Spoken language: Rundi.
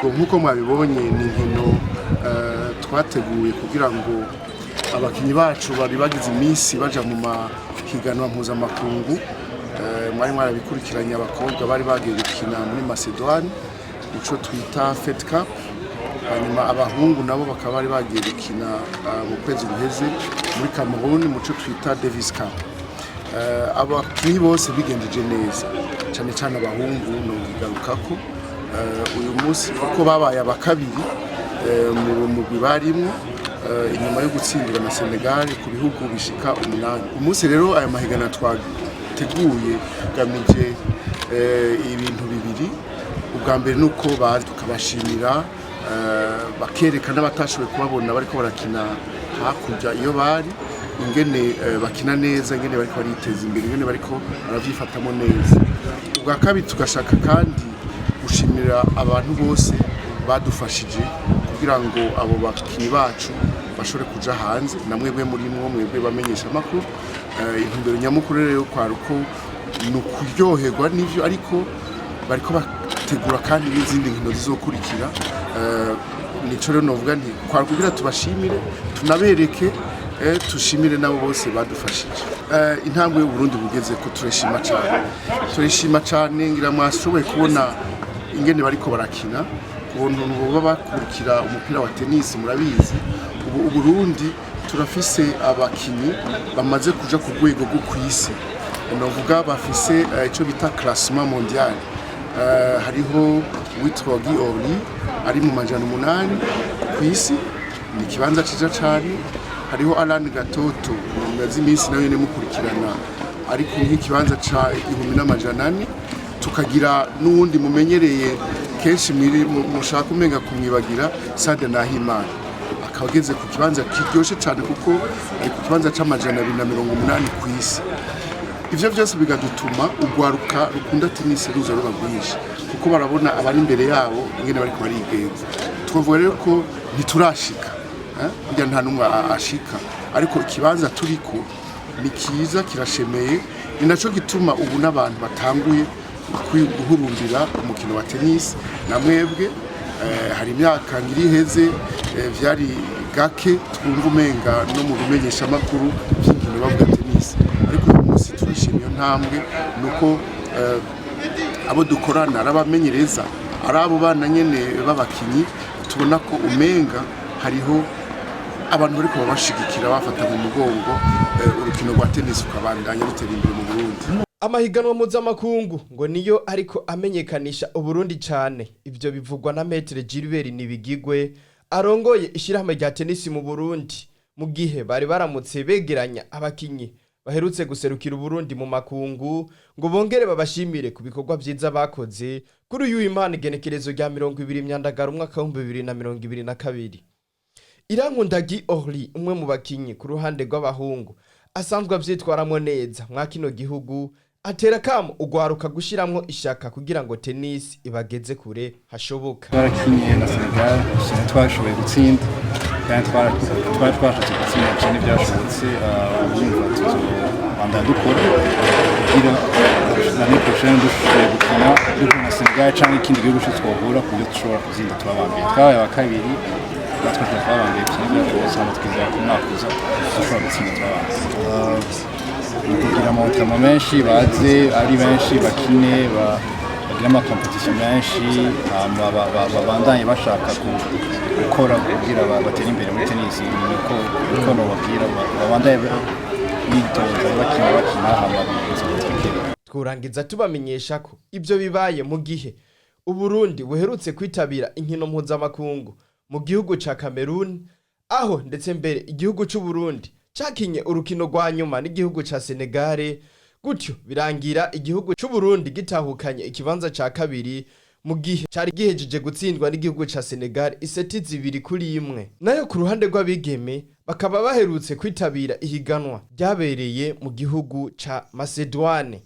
Nk'uko mwabibonye, ni inkino twateguye kugira ngo abakinyi bacu bari bagize iminsi baja mu mahiganwa mpuzamakungu. Mwari mwarabikurikiranye, abakobwa bari bagiye gukina muri Macedoine muco twita Fed Cup, hanyuma abahungu nabo bakaba bari bagiye gukina mu kwezi guheze muri Cameroon muco twita Davis Cup. Abakinyi bose bigenjeje neza, cyane cyane abahungu nobigarukako uyu munsi kuko babaye abakabiri mu mugwi barimwo, inyuma yo gutsindwa na Senegal ku bihugu bishika 8. Umunsi rero aya mahiganwa twateguye gamije ibintu bibiri. Ubwa mbere ni uko baza tukabashimira, bakereka n'abatashoboye kubabona bariko barakina hakurya iyo bari ingene bakina neza, ingene bariko bariteza imbere, ingene bariko baravyifatamo neza. Ubwa kabiri, tugashaka kandi gushimira abantu bose badufashije kugira ngo abo bakinyi bacu bashobore kuja hanze, na mwebwe murimwo, mwebwe bamenyesha amakuru. Intumbero nyamukuru rero kwari uko ni ukuryoherwa n'ivyo, ariko bariko bategura kandi n'izindi nkino zizokurikira. Nico rero novuga nti kwari kugira tubashimire, tunabereke, tushimire nabo bose badufashije. Intambwe y'Uburundi bugeze ko turashima cyane, turashima cyane. Ngira mwashoboye kubona ingene bariko barakina. Ubuntu baba bakurikira umupira wa tennis murabizi, ubu Uburundi turafise abakinyi bamaze kuja ku rwego rwo kw'isi, novuga bafise ico bita classement mondial. Hariho witwa Guy Orly ari mu 800 kw'isi, ni ikibanza ciza cane. Hariho Alan Gatoto mumaze iminsi nawe nyene mukurikirana, ariko nk'ikibanza ca 1400. Tukagira n'uwundi mumenyereye kenshi mushaka umenga kumwibagira, Sade Nahimana, akaba ageze ku kibanza kiryoshe cyane kuko ari ku kibanza c'280 ku isi. Ivyo vyose bigadutuma urwaruka rukunda tenisi ruza ruba rwinshi kuko barabona abari imbere yabo ingene bariko barigenza. Twavuga rero ko ntiturashika, burya nta n'umwe ashika, ariko ikibanza turiko ni kiza, kirashemeye. Ni naco gituma ubu n'abantu batanguye guhurumbira umukino wa tenisi. Na mwebwe, hari imyaka ngiri iheze vyari gake twumva umenga no mu bimenyeshamakuru vy'inkino bavuga tenisi, ariko uyu munsi turashima iyo ntambwe, nuko abo dukorana, ari abamenyereza, ari abo bana nyene b'abakinyi, tubona ko umenga hariho abantu bariko babashigikira, bafata mu mugongo, urukino rwa tenisi rukabandanya rutera imbere mu Burundi. Amahiganwa mpuzamakungu ngo niyo ariko amenyekanisha Uburundi cane. Ivyo bivugwa na Maître Gilbert Nibigigwe arongoye ishirahamwe rya tenisi mu Burundi, mu gihe bari baramutse begeranya abakinyi baherutse guserukira Uburundi mu makungu ngo bongere babashimire ku bikorwa vyiza bakoze kuri uyu Imana, igenekerezo rya 20 Myandagaro umwaka w'2022. Irankunda Guy Orly, umwe mu bakinyi ku ruhande rw'abahungu asanzwe avyitwaramwo neza mwa kino gihugu, atera kamo ugwaruka gushiramwo ishaka kugira ngo tennis ibageze kure hashoboka. Twarakinye na Senegal, gusa twashoboye gutsinda kandi twari twashatse gutsinda, gusa ntibyashobotse. Urumva tuzobandanya dukora kugira l'année prochaine dushoboye gukina duhura na Senegal cyangwa ikindi gihugu cyose twohura, ku buryo dushobora kutsinda tuba aba mbere. Twabaye aba kabiri, natwe twaba aba mbere, gusa ntibyashobotse. Hano twizera ko umwaka uza dushobora gutsinda tuba aba mbere. Ni kugira ama entraînements menshi, baze ari benshi, bakine, bagire ama compétitions menshi, hama babandanye bashaka gukora kugira batere imbere muri tennis. Niko nobabwira, babandanye bitoza, bakina, bakina, hama bizotwikira. Twurangiza tubamenyesha ko ibyo bibaye mu gihe Uburundi buherutse kwitabira inkino mpuzamakungu mu gihugu ca Cameroon, aho ndetse mbere igihugu c'Uburundi cakinye urukino rwa nyuma n'igihugu ca Senegal, gutyo birangira igihugu c'Uburundi gitahukanye ikibanza ca kabiri mu gihe cari gihejeje gutsindwa n'igihugu ca Senegal iseti 2-1. Nayo ku ruhande rw'abigeme bakaba baherutse kwitabira ihiganwa ryabereye mu gihugu ca Macedoine.